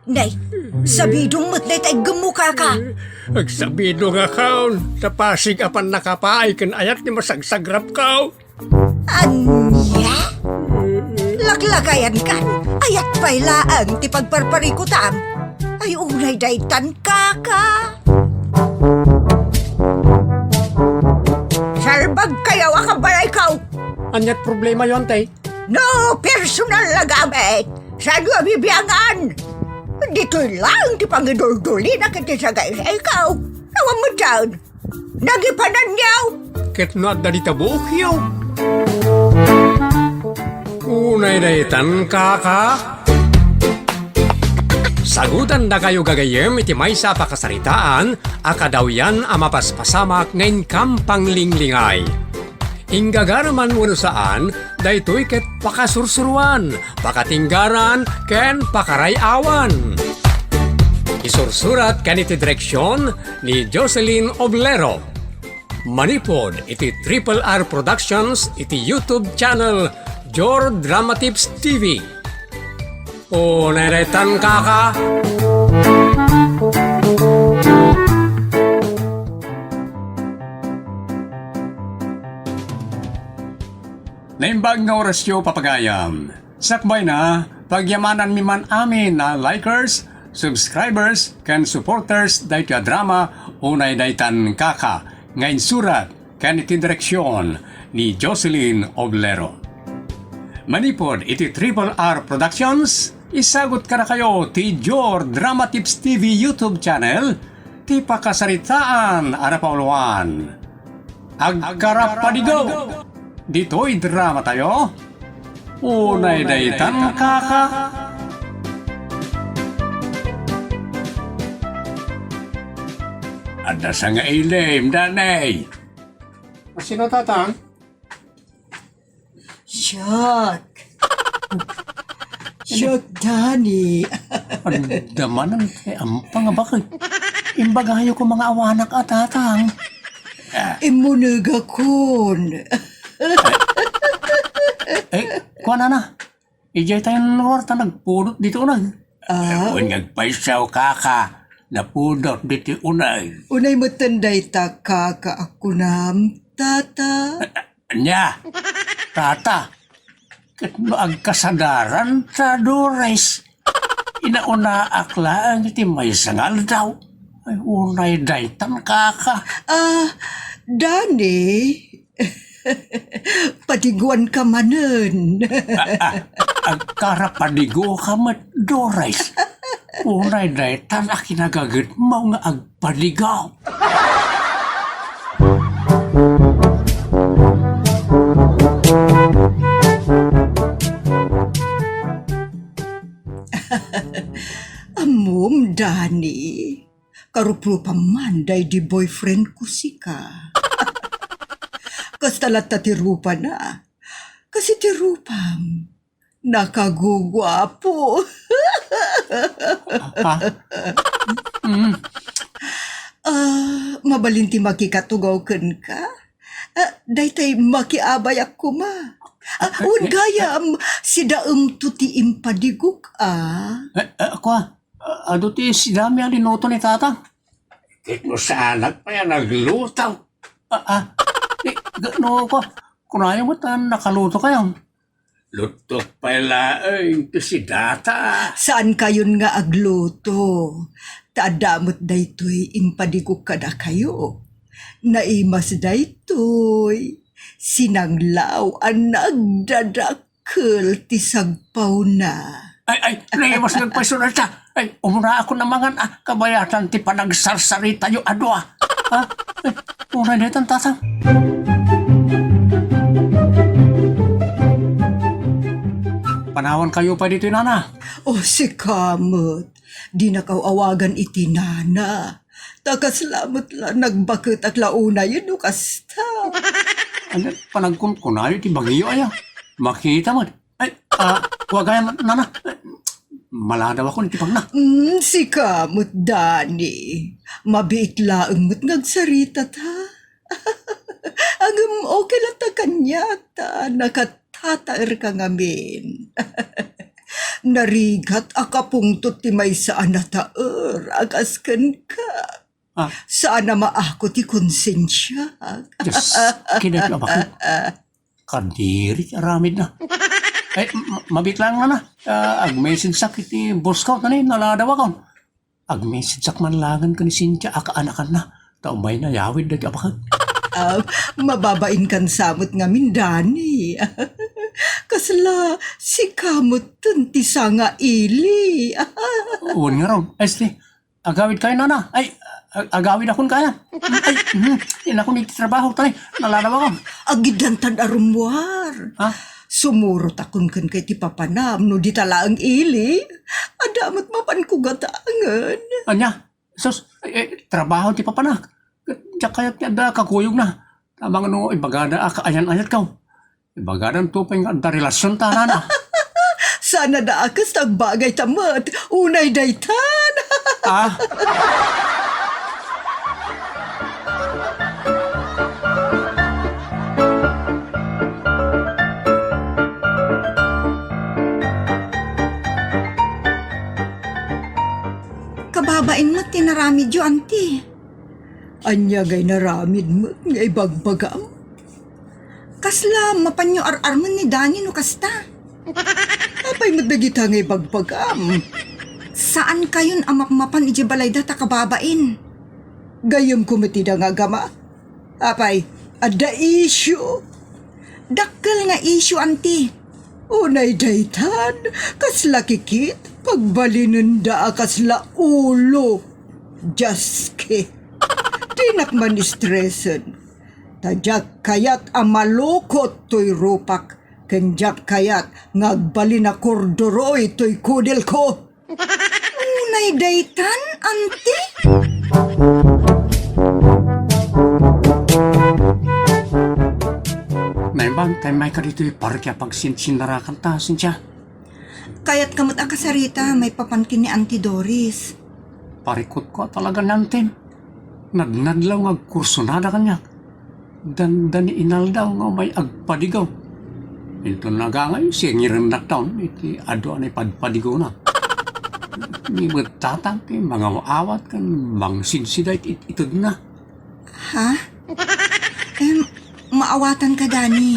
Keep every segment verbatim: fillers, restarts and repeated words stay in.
Nay, sabidong met dayta iggemmo, kaka. Agsabidong a kaon, ta pasig a pannakapaay ken ayat ti masagsagrapko. Ania? Laklakayankan, ayat pay laeng ti pagparparikutam. Ay, unay daytan, kaka. Salbagkayo a kabalayko. Aniat problemayo, ante? No personal a gamit, saanyo a bibiangan? Ditoy laeng ti pangiduldulina ket ti sagaysayko. Awan met daan. Nagipananyo! Ket no adda dita buokyo. Unay daytan, kaka. Sagutandakayo gagayyem iti maysa a pakasaritaan a kadawyan a mapaspasamak nga inkam panglinglingay. Inggagaraman wenno saan, daytoy ket pakasursuroan, pakatinggaran, ken pakaray-awan. Isursurat ken iti direksion ni Jocelyn Oblero. Manipud iti Triple R Productions iti YouTube channel Jor Dramatips T V. O, nairetan, kaka. Naimbag nga orasyo, papagayam. Sakbayna, pagyamananmi man amin a likers, subscribers, ken supporters daytoy a drama, Unay Daytan, Kaka, nga insurat ken iti direksion ni Jocelyn Oblero. Manipud iti Triple R Productions, isagut kadakayo ti Jor Drama Tips T V YouTube channel, ti pakasaritaan a napauluan. Agkarapadigo! Ditoy dramatayo, Unay Daytan, Kaka. Adda sangailim, Danay. Asino, Tatang? Siak. Siak, Danny. Adda manen ti ampa nga bakit. Imbagayo ko nga awanak a Tatang. Immunegakon. Eh, kuanana. Idiay tayo nga lugar ta nagpudot ditoy uneg. Ah? Wen nga agpayso, Kaka, napudot ditoy uneg. Unay metten dayta, Kaka, a kunam, Tata. Ania? Tata? Ket no agkasadaran ta, Dores, inaunaak laeng iti maysa nga aldaw. Ay, unay daytan, Kaka. Ah, Danny, padiguanka manen. Ah, ah, agkarapadigoka met, Dores. Unay daytan a kinagagetmo nga agpadigo. Ammom, Danny, karuprupam man daydi boyfriend ko sika. Kasta latta ti rupana. Kas iti rupam, nakaguguapo. Ah? Mm. Ah, mabalin ti makikatugaw kenka? Ah, daytay makiabayak koma. Ah, eh, wen eh, gayam, sidaemto ti impadigok, ah. Eh, eh, kua, ah, adu ti sidami a linuto ni Tata? Ket no saanak pay a nagluto. Ah, ah. Eh, ga-, no, kua, kunayo met a nakalutokayo. Lutok pay laeng ti sidata. Saankayon nga agluto, ta adda met daytoy impadigok kadakayo. Naimas daytoy, sinanglaw a nagdadakkel ti sagpawna. Ay, ay, naimas nga agpayso dayta. Ay, umunaakon a mangan, ah, kabayatan ti panagsarsaritayo a dua. Ha? Ay, unay daytan, Tatang. Panawankayo pay ditoy, Nana. O, sika met, dinakaw awagan iti Nana. Ta kasla met la nagbaketak la unay no kasta. Ania, panagkunkunayo ti bagyo aya? Makita met. Ay, ah, kua gayam, Nana. Maladawakon iti pangna. Mm, sika met, Dani. Mabiit laeng met nga agsaritata. Ngem okay latta kaniak ta nakatataerka ngamin. Narigat a kapungtot ti maysa a nataer a kas kenka. Ah. Saan a maako ti konsensiak. Diyos, kinat nga bakit? Kadiri ti aramid na. Eh, ma-, mabit lang na na. Ah, ag-message sak iti boss ko, tani, naladawakon. Ag-message sak man langen ken ni Cynthia a kaanakanna. Ta umay nayawid dagiti abakan. Ah, mababain kan samot ngamin, Dani. Kasla, sika met ten ti sanga ili. Wen ngarud, este, agawid kayo, nana. Ay, ag-, agawid akon kaya. Ay, hmm, inakon iti trabaho, tay. Nalalaw ako. Agidantan a rummuar. Ha? Sumurot akon ken kay ti papanam, no di ta laeng ili. Adda met mapan ko gatangen. Anya? Sus, eh, eh, trabaho ti papanak. Diak kayat nga adda kakuyogna. Tamang no ibagada a kaayan-ayat kaw. Ibagadan to pay nga adda relasyon ta, nana. Sana da a kas agbagay ta met. Unay daytan. Ah? Kababain met ti naramidyo, anti. Ania ngay naramid met nga ibagbagam? Kasla mapanyo ar-armen ni Dani no kasta? Apay met dagita nga ibagbagam? Saan kayon a mapmapan idiay balayda ta kababain. Gayyemko met ida nga agama. Apay, adda issue? Dakkel nga issue, anti. Unay daytan, kasla kikit, pagbalinenda a kasla ulo. Jaske. Dinak man-stresen. Ta diak kayat a malukot toy rupak, ken diak kayat nga agbalin a kordoroy toy kudelko. Unay daytan, anti? Naimbag, tay may kaditoy parke a pagsinsinnarakanta, Cynthia. Kayatka met a kasarita, maipapan ken ni Auntie Doris. Parikutko a talaga ni Antim. Nadnadlaw nga agkursunada kaniak. Dandani inaldaw nga umay agpadigaw. Inton nagangay, singirennak taon iti adu a naipadpadigawna. Ni met tatang ti mangaw-awat ken mangsidsida iti it-, itedna. Ha? Em, maawatanka, Dani.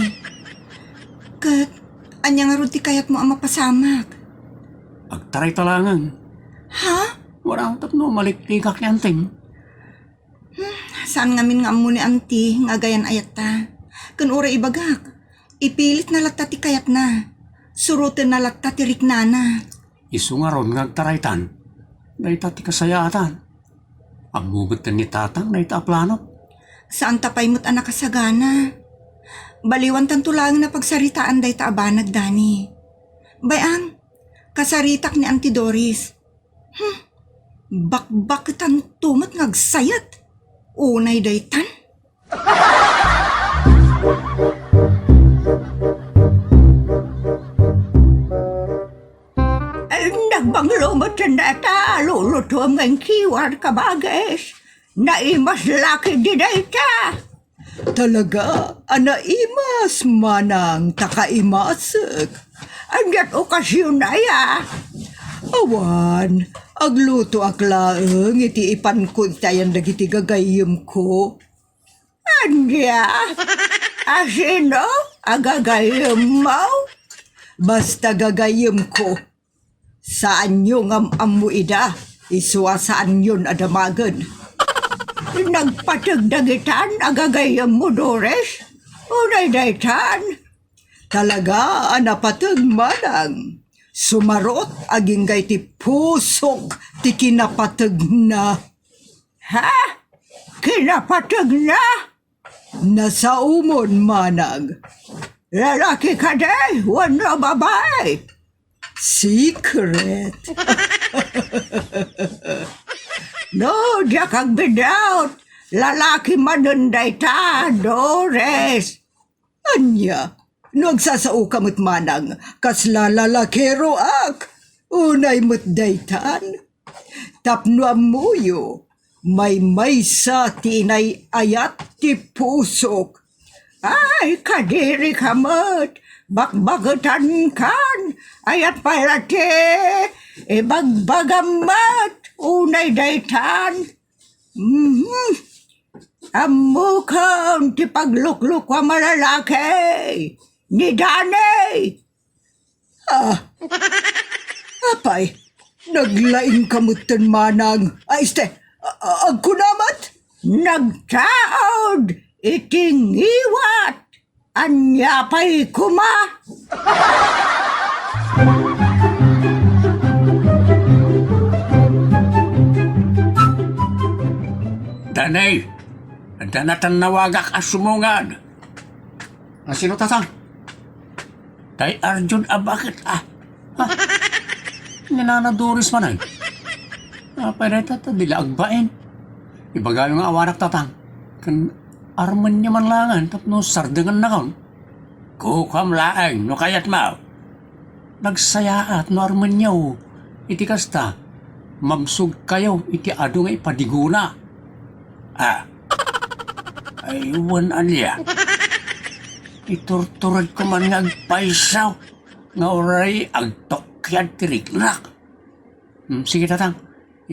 Ket ania ngarud ti kayatmo a mapasamak? Agtaray ta laengen. Ha? Wara tapno maliklikak ni Antim. Hmm, saan ngamin nga ammo ni Anti nga agayan-ayatta. Ken uray ibagak, ipilitna latta ti kayatna. Surotenna latta ti riknana. Isu ngarud nga agtaraytan, dayta ti kasayaatan. Ammo met ni tatang dayta a plano. Saanta pay met a nakasagana. Baliwantanto laengen a pagsaritaan dayta a banag, Dani. Bay-am, kasaritak ni Auntie Doris. Hmm, bakbaketanto met nga agsayat. Unay daytan. Ay, nagbanglo met dayta, lulutuem nga inkiwar, kabagis. Naimas la ketdi dayta. Talaga a naimas, manang, ta kaimasek. Ania't okasion aya? Awan, aglutoak laeng iti ipanko iti ayan dagiti gagayyemko. Ania? Asino a gagayyemmo? Basta gagayyemko. Saanyo nga am-ammo ida, isu a saanyon a damagen. Nagpateg dagitan a gagayyemmo, Doris? Unay daytan? Talaga a napateg, manang. Sumarot agingga iti pusok ti kinapategna. Ha? Kinapategna? Nasaomon, manang. Lalaki kadi wenno babai? Secret. No, diak agbiddaut, lalaki manen dayta, Doris. Ania, no agsasaoka met, manang, kasla lalakeroak? Unay met daytan. Tapno ammoyo, maymaysa ti inay-ayat ti pusok. Ay, kadirika met, Bakbaketankan, ayat pay la ti ibagbagam met, unay daytan. Mhm. Ammokon ti pagluklukuam a lalaki ni Danny. Ah, apay, naglaingka metten, manang. Ay, este, a-, a-, agkuna met? Nagtaud iti ngiwat. Ania pay koma? Danny, adda natannawagak a sumungad. A, sino, Tatang? Tay Arjun a baket, ah. Ha? Ni Nana Doris manen. Apay dayta ta di la agbain. Ibagayo nga awanak, Tatang. Ken Armenio man laengen tapno sardengennakon. Kukuam laeng no kayatmo. Nagsayaat no Armenio iti kasta. Mabsogkayo iti adu nga ipadigona. Ah. Ay, wen ania. Iturturedko man nga agpayso nga uray agtukkiad ti riknak. Hmm, sige, Tatang.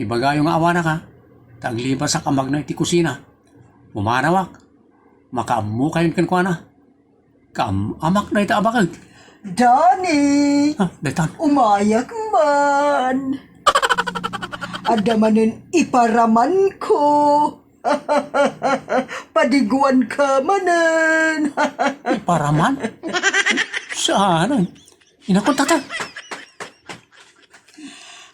Ibagayo nga awanak, ha. Ta aglibasak a magna iti kusina. Pumanawak. Makaammokayon kenkuana. Kaam-amak dayta a bakek. Danny! Ah, daytan. Umayak man. Adda manen iparamanko. Padiguanka manen. Iparaman? Saan? Inakon, Tatang.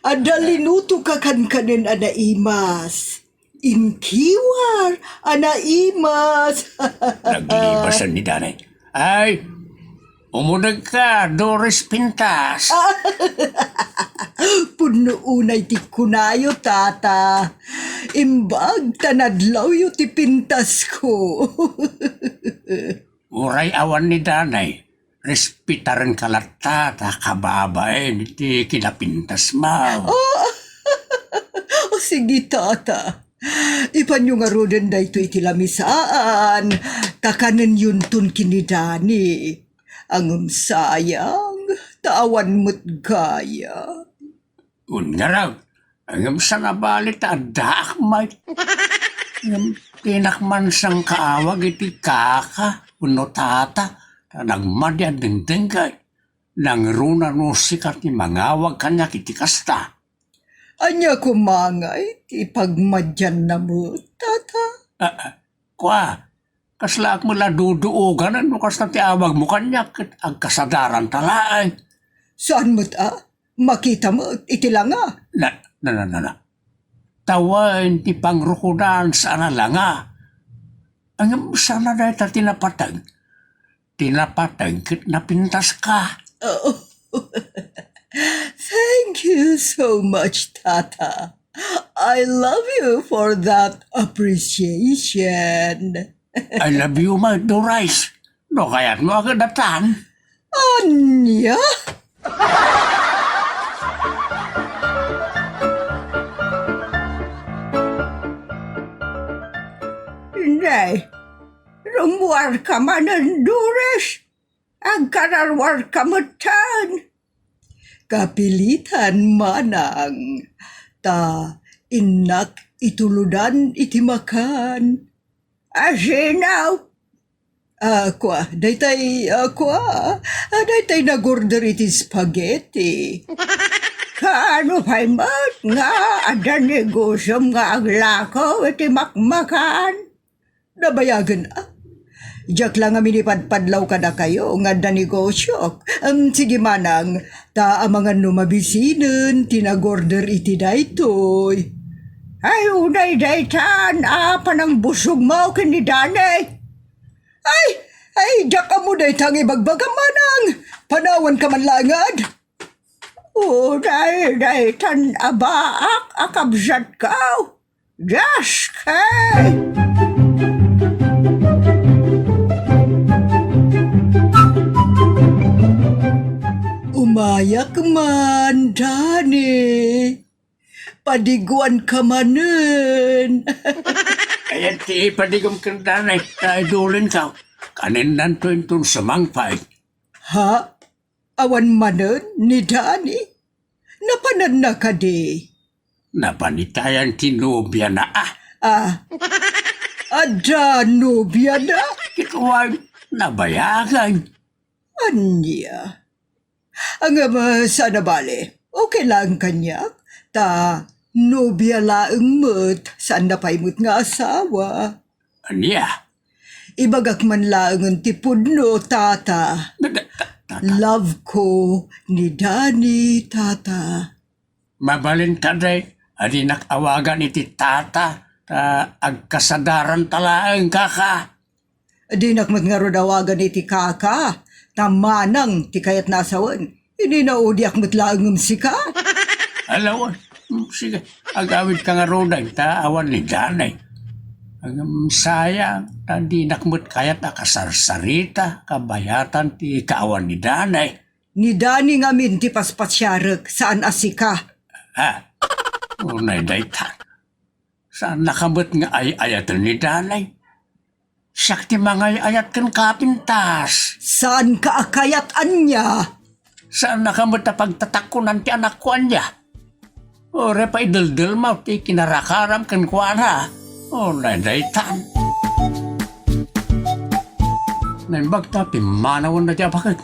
Adda linutoka kankanen a naimas. Inkiwar a naimas. Naglibasan ni Danny. Ay, umudegka, Doris Pintas. Pudno unay ti kunayo, Tata. Imbag ta nadlawyo ti pintasko. Uray awan ni Danny, respetarenka latta ta kababain iti kinapintasmo. Oh, oh, sige, Tata. Ipanyo ngaruden daytoy iti lamisaan, ta kanenyonton ken ni Danny. Ngem sayang, ta awan met gayam. Wen ngarud, ngem saan a bali ta addaak met. Ngem dinak man sangkaawag iti kaka wenno tata, ta nagmadi a dengdengngeg. Nangruna no sika ti mangawag kaniak iti kasta. Ania koma ngay ti pagmadianna met, tata? Ah, ah, kua, kaslaak met la duduoganen no kasta ti awagmo kaniak ket agkasadaranta laeng. Saan met a? Makita met iti langa. Na, na, na, na, na. Tawen ti pangrukodan saan a langa. Ngem saan a dayta ti napateg. Ti napateg ket napintaska. Oh. Thank you so much, Tata. I love you for that appreciation. I love you, my Doris. No kayatmo a kadatan? Ania? Nay, rummuarka manen, Doris. Agkararwarka metten. Kapilitan, manang, ta innak itulodan iti makan. Asino? Ah, kua, daytay, ah, kua, ah, daytay nag-order iti spaghetti. Kaano pay met nga adda negosiom nga aglako iti makmakan? Nabayagen, a? Diak la ngamin ipadpadlaw kadakayo nga adda negosiok. Em, sige manang, ta amangan no mabisinen ti nag-order iti daytoy. Ay, unay daytan a panangbusogmo ken ni Danny. Ay, ay, diak ammo dayta nga ibagbagam, manang. Panawanka man laeng. Unay daytan a baak a kabsatko. Dios kay! Umayak man, Danny. Padiguanka manen. Ayan ti ipadigom ken Danny, ta idulinka. Kanennanto inton sumangpay. Ha? Awan manen ni Dani? Napananna kadi? Napanitayan ti nobiana, ah. Ah, adda nobiana? Kitaen, nabayagan. Ania? Ngem, ah, saan a bale. Okay laeng kaniak. Ta nobia laeng met, saanna pay met nga asawa. Ania? Ibagak man laengen ti pudno, tata. Da-, da-, tata. Love ko ni Dani, tata. Mabalin kadi a dinak awagan iti tata, ta agkasadaranta laeng, kaka. Dinak met ngarud awagan iti kaka, ta manang ti kayatna a sawen. Idi naudiak met laeng ngem sika. Alaw, mm, sige, agawidka ngaruden, ta awan ni Danay. Ngem sayang, ta dinak met kayat a kasarsarita, kabayatan ti kaawan ni Danay. Ni Dani ngamin ti paspasiarek, saan a sika. Ha? Unay dayta. Saannaka met nga ay-ayaten ni Danay. Siak ti mangay-ayat ken kapintas. Saanka a kayat ania? Saannaka met a pagtatakkonan ti anakko ania? Uray pay deldelmaw ti kinarakaram kenkuana. O, nadaytan. Naimbag ta pimmanawen dayta a baket.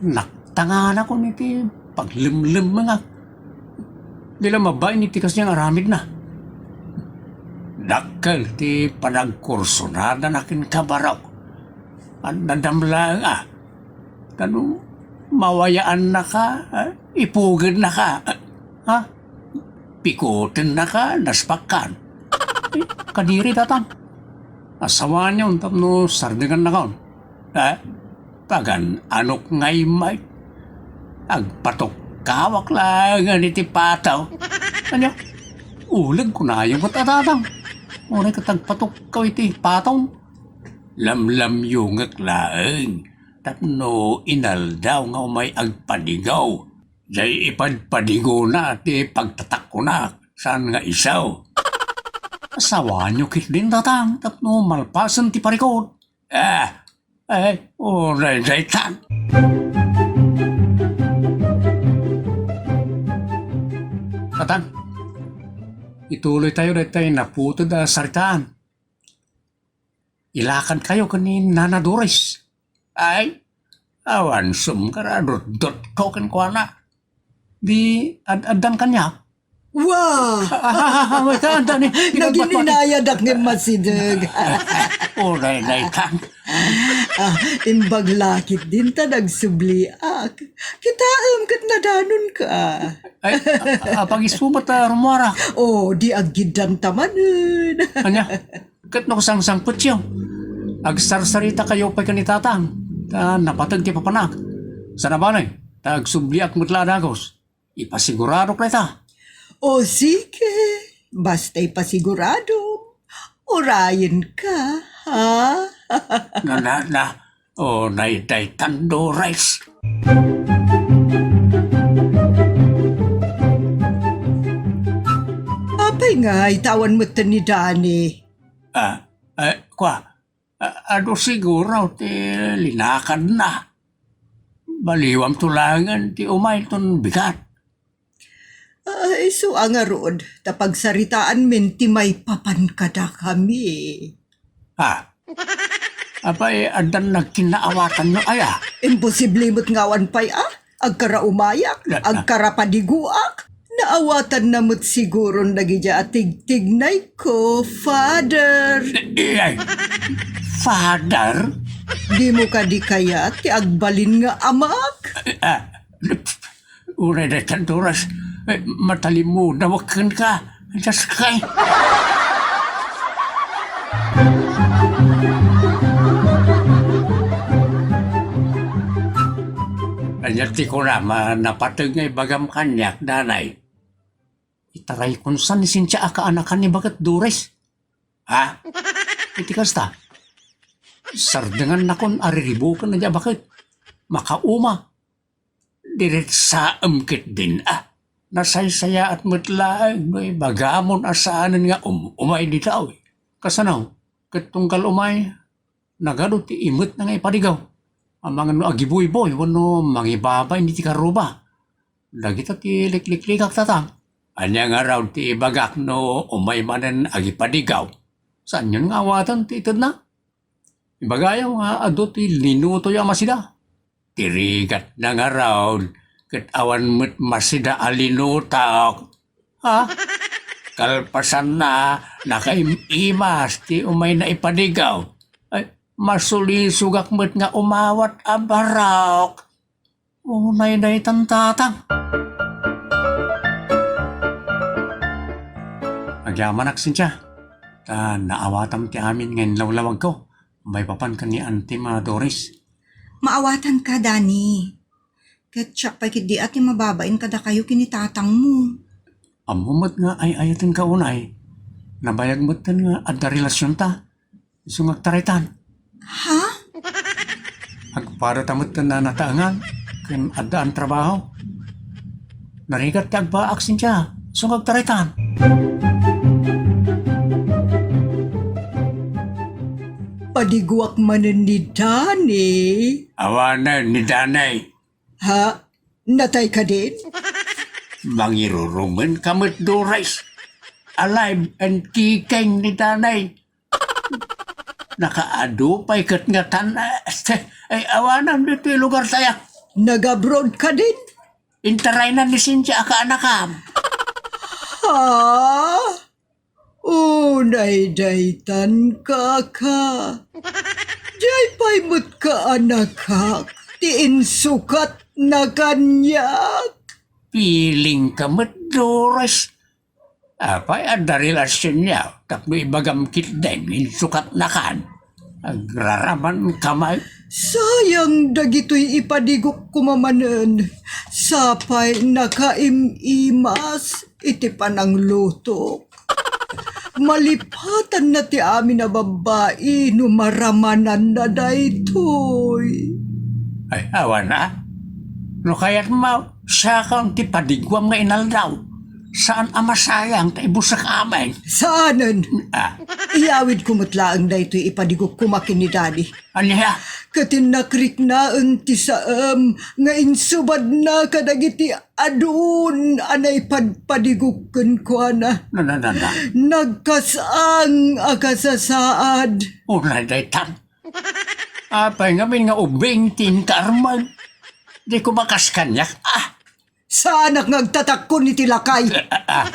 Naktanganakon iti paglemlemmengak. Di la mabain iti kasdiay nga aramidna. Dakkel ti panagkursunadana ken kabarok. Adda damlaeng a. Tano, mawayaannaka, ah, ipugednaka, ah, ha? Pikutennaka, naspakkan. Eh, kadiri, tatang. Asawayon tapno sardengannakon. Eh, pagan-anok ngay met. Agpatukkawak laengen iti pataw. Ania? Uleg kunayo met a, tatang. Uray ket agpatukkaw iti pataw. Lamlamyongek laeng tapno inaldaw nga umay agpadigaw. Jay ipadpadigona ti pagtatakkonak, saan nga isu. Asawayo ketdin, tatang, tapno malpasen ti parikut. Ah, ay, uray daytan. Tatang, ituloytayo daytay naputed a saritaan. Ilakadkayo ken ni Nana Doris. Ay, awan sumgaradutdotko kenkuana. Di ad-addan kaniak? Wa! Ah, ah, ah, ah, wait, ah, anda ni, Nagin inayadak nga masideg. Uray, daytan. Ah, imbag la ketdin ta nagsubliak. Kitaem ket nadanonka. Ay, a-, a-, apag-isu met a rumuarak. Oh, di aggiddan ta manen. Ania? Ket no kasangsangpetyo, agsarsaritakayo pay ken ni Tatang, ta napateg ti papanak. Saan a bale, ta agsubliak met la a dagus. Ipasiguradok dayta. O sige, basta ipasiguradom. Urayenka, ha? Na, na, na. O, naydaytan, Doris. Apay ngay ta awan metten ni Dani? Ah, eh, kua, a-, adu siguro ti linakadna. Baliwamto laengen ti umay ton bigat. Ah, isu a ngarud, ta pagsaritaanmin ti maipapan kadakami. Ah, apay, addan nagkinnaawatanyo aya? Imposible met nga awan pay a. Agkaraumayak, agkarapadigoak. Naawatanna met siguron dagidiay a tigtignayko, Father. Eh, eh, Father? Dimo kadi kayat ti agbalin nga amak? Ah, uray daytan, Doris. Eh, matalimudaw kenka. Dios kay. Ania ti kunam a napateg nga ibagam kaniak, Danay? Itaraykon sa ni Cynthia a kaanakan ni baket Doris. Ha? Iti kasta, sardengannakon a riribuken daydiay a baket. Makauma. Diretsaem ketdin a. Nasaysayaat met laeng no ibagamon a saanen nga um-, umay dita, oy. Kasano? Ket tunggal umay, nagadu ti imetna nga ipadigaw. Amangan no agibuyboy wenno mangibabain iti karruba. Dagita ti likliklikak, Tatang. Ania ngarud ti ibagak no umay manen agipadigaw? Saanyon nga awaten ti itedna? Ibagayo nga adu ti linutoyo a masida. Ti rigatna ngarud, ket awan met masida a linutok. Ha? Kalpasanna, nakaim-imas ti umayna ipadigaw. Ay, masulisogak met nga umawat a barok. Unay daytan, Tatang. Agyamanak, Cynthia. Ta naawatam ti amin nga inlawlawagko. Maipapan ken ni Auntie Doris. Maawatanka, Dani. Ket siak pay ketdi a ti mababain kadakayo ken ni tatangmo. Ammo met nga ay-ayatenka unay. Nabayag metten nga adda relasionta. Isu nga agtaraytan. Ha? Agpadata metten a nataengan ken addaan trabaho. Narigat ti agbaak, Cynthia. Isu nga agtaraytan. Padiguak manen ni Dani. Awanen ni Dani. Ha? Natay kadin? Mangirurumen ka met, Doris. Alive and kicking ni Dani. Nakaadu pay ket ngatan, eh, este, eh, awanan ditoy lugar tayo. Nag-abroad kadin? Intaraynan ni Cynthia a kaanakam. Ha? Unay daytan, kaka. Diay pay met kaanakak ti insukatna kaniak. Piling ka met, Doris. Apay, adda relasionyo tapno ibagam ketdin insukatnakan? Agraraman ka met. Sayang dagitoy ipadigok koma manen. Sapay nakaim-imas iti pananglutok. Malipatanna ti amin a babbai no maramananna daytoy. Ay, awan a. No kayatmo, siakon ti padiguam nga inaldaw. Saan a masayang ta ibusek amin. Saanen. Ah. Iyawidko met laeng daytoy ipadigok koma ken ni Dani. Ania? Ket innakriknaen ti saem nga insubadna kadagiti adun a naipadpadigok kenkuana. Na, na, na, na. Nagkas-ang a kasasaad. Unay daytan. Apay ngamin nga ubing ti inkaarmem? Di ko bakas kaniak. Ah! Saanak nga agtatakkon iti lakay. Ah, ah, ah.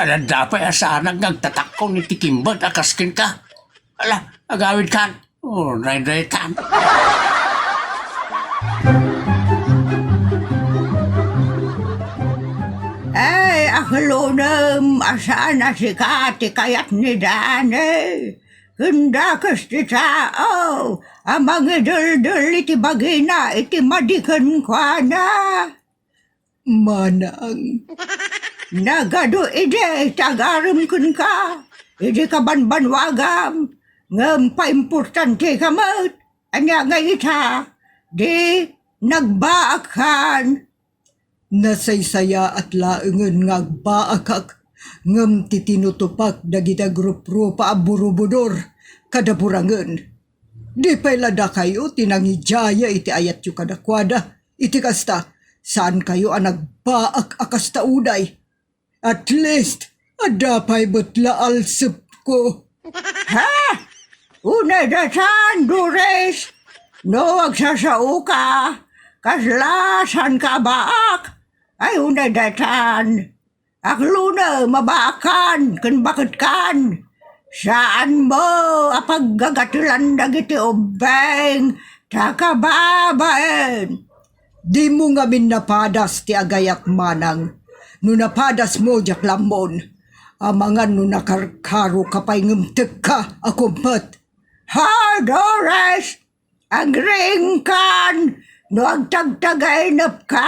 Adda pay a saanak nga agtatakkon iti kimbet a kas kenka. Ala, agawidkan. Oh, daytan. Ay, aklunem, a saan a sika ti kayat ni Dani. Ken dakes ti tao a mangideldel iti bagina iti madi kenkuana. Manang. Nagadu idi ti agarem kenka, idi kabanbanwagam, ngem paimportanteka met. Ania nga ita, di nagbaakan? Nasaysayaat laengen nga agbaakak, ngem ti tinutupak dagiti agruprupa a burubudor kada burangen. Di pay la dakayo ti nangidiaya iti ayatyo kadakuada. Iti kasta, saankayo a nagbaak a kasta uday. At least, adda pay met la alsepko. Ha? Unay daytan, Doris. No agsasaoka, kasla saanka a baak? Ay, unay daytan. Akluna, mabaakan ken baketkan. Saanmo a paggagatelan dagiti ubbing ta kababain. Dimo ngamin napadas ti agayat, manang. No napadasmo, diak la ammon. Amangan no nakarkaroka pay ngem tekka a kumpet. Ha, Doris! Agriingkan no agtagtagainepka,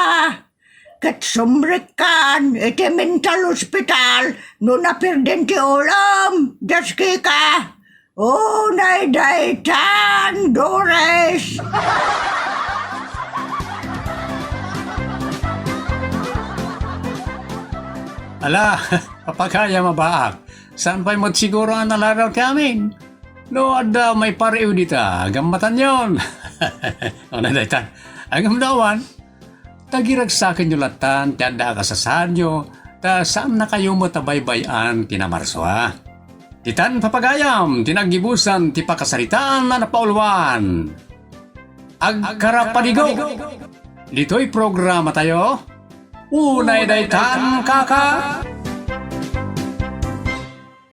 ket sumrekkan iti mental hospital no napirden ti ulom, daskika. Unay daytan, Doris! Ala, apagayam a baak. Saan pay met siguro a naladaw ti amin? No adda maipariw dita, gammatanyon. Una daytan. Ay, ngem no awan, tagiragsakenyo lattan ti adda a kasasaadyo, ta saannakayo met a baybay-an ti namarsua. Ditan, papagayam, ti naggibusan ti pakasaritaan a napauluan. Agkarapadigo! Ditoy programatayo, Unay Daytan, Kaka!